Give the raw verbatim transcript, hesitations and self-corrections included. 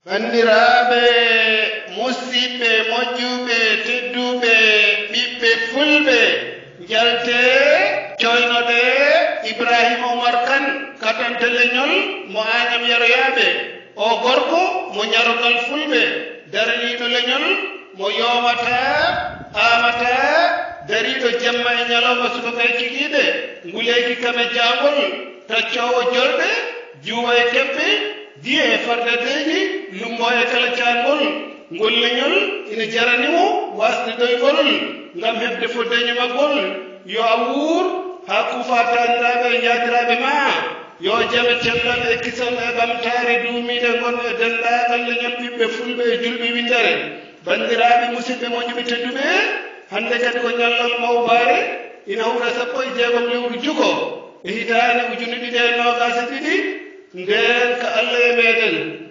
Banndiraaɓe, musidɓe, moƴƴuɓe, tedduɓe, ɓiɓɓe fulɓe, njaltee, coynoɗee Ibrahima Umar Kan, katante leñol mo Añam Yaroyaaɓe. O gorko mo Ñarogal Fulɓe, daraniiɗo leñol mo yoomataa, aamataa, dariiɗo jemma e ñalawma subaka e kikiiɗe, nguleeki kam e jaangol, taccoowo jolɓe, juuwa e kebbe, diya e fardadeeji, lumbo e kala caangol. Ngol leñol ina jarani mo waasde ɗoyngol ngam heɓde foddeeño maggol. Yo a wuur haa kuufaa taaniraaɓe e njaatiraaɓe ma. Yo jam e cellal e kisal e ɓamtaare duumiinde ngon e denndaangal leñol ɓiɓɓe fulɓe e julɓe winndere. Banndiraaɓe, musidɓe moƴƴuɓe tedduɓe, hannde kadi ko ñallal mawbaare, ina hawra sappo e jeegom lewru juko e hitaande ujunere ɗiɗi e noogaas e ɗiɗi, ndeen ka Allah e meeɗen.